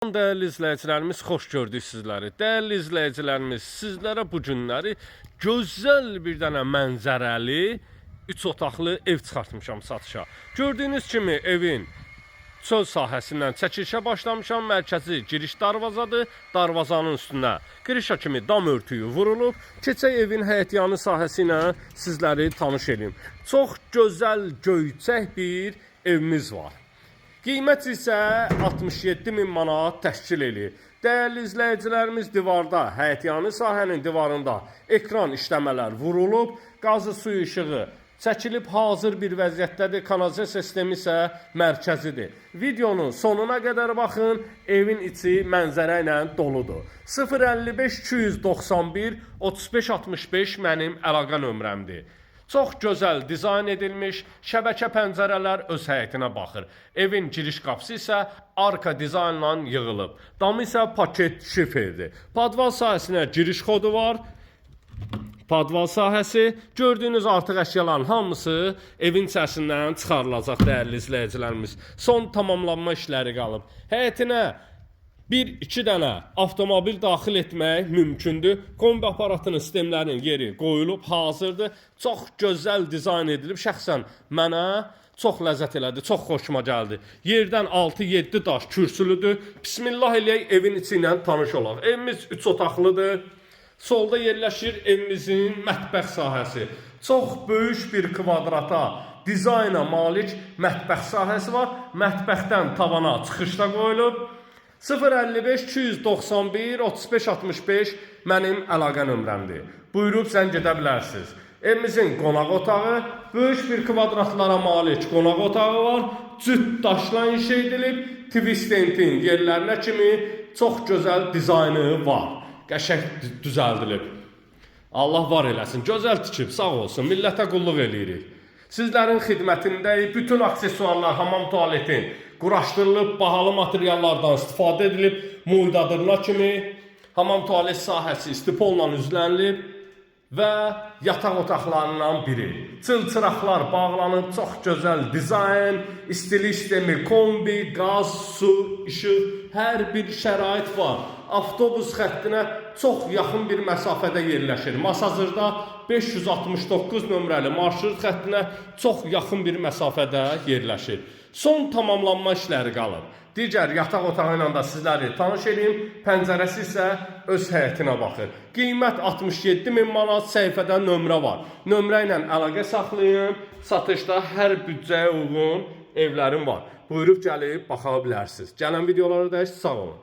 Dəyərli izləyicilərimiz, xoş gördük sizləri. Dəyərli izləyicilərimiz, sizlərə bu günləri gözəl bir dənə mənzərəli 3 otaqlı ev çıxartmışam satışa. Gördüyünüz kimi evin çöl sahəsindən çəkilişə başlamışam. Mərkəzi giriş darvazadır. Darvazanın üstünə qirişa kimi dam örtüyü vurulub. Keçək evin həyətyanı sahəsi ilə sizləri tanış eləyim. Çox gözəl, göyçək bir evimiz var. Qiymət isə 67 min manat təşkil eləyir. Dəyərli izləyicilərimiz, divarda, həyətyanı sahənin divarında ekran işləmələr vurulub, qazı suyu işığı çəkilib hazır bir vəziyyətdədir. Kanalizasiya sistemi isə mərkəzidir. Videonun sonuna qədər baxın, evin içi mənzərə ilə doludur. 055 291 35 65 mənim əlaqə nömrəmdir. Çox gözəl dizayn edilmiş şəbəkə pəncərələr öz həyətinə baxır. Evin giriş qapısı isə arka dizaynla yığılıb. Damı isə paket şiferdir. Podval sahəsinə giriş xodu var. Podval sahəsi, gördüyünüz artıq əşyaların hamısı evin içərisindən çıxarılacaq, dəyərli izləyicilərimiz. Son tamamlanma işləri qalıb. Həyətinə bir-iki dənə avtomobil daxil etmək mümkündür. Kombi aparatının sistemlərinin yeri qoyulub, hazırdır. Çox gözəl dizayn edilib. Şəxsən mənə çox ləzzət elədi, çox xoşuma gəldi. Yerdən 6-7 daş kürsülüdür. Bismillah eləyək, evin içi ilə tanış olaq. Evimiz 3 otaqlıdır. Solda yerləşir evimizin mətbəx sahəsi. Çox böyük bir kvadrata, dizayna malik mətbəx sahəsi var. Mətbəxdən tavana çıxışda qoyulub. 055 291 35 65 mənim əlaqə nömrəmdir. Buyurub zəng edə bilərsiniz. Evimizin qonaq otağı, böyük bir kvadratlara malik qonaq otağı var. Cüt daşla inşa edilib, twistentin yerlərinə kimi çox gözəl dizaynı var. Qəşəng düzəldilib. Allah var eləsin. Gözəl tikib, sağ olsun. Millətə qulluq eləyirik. Sizlərin xidmətindəyik. Bütün aksesuarlar, hamam tualetin quraşdırılıb, bahalı materiallardan istifadə edilib, moydadırına kimi hamam tualet sahəsi istipolla üzlənilib və yataq otaqlarından biri. Çılçıraqlar bağlanıb, çox gözəl dizayn, istilik sistemi, kombi, qaz, su, işıq, hər bir şərait var. Avtobus xəttinə çox yaxın bir məsafədə yerləşir. Masazırda 569 nömrəli marşrut xəttinə çox yaxın bir məsafədə yerləşir. Son tamamlanma işləri qalıb. Digər yataq otağı ilə də sizləri tanış eləyim. Pəncərəsi isə öz həyətinə baxır. Qiymət 67 min manat, səhifədə nömrə var. Nömrə ilə əlaqə saxlayın. Satışda hər büdcəyə uyğun evlərim var. Buyurub gəlib baxa bilərsiniz. Gələn videolara dək sağ olun.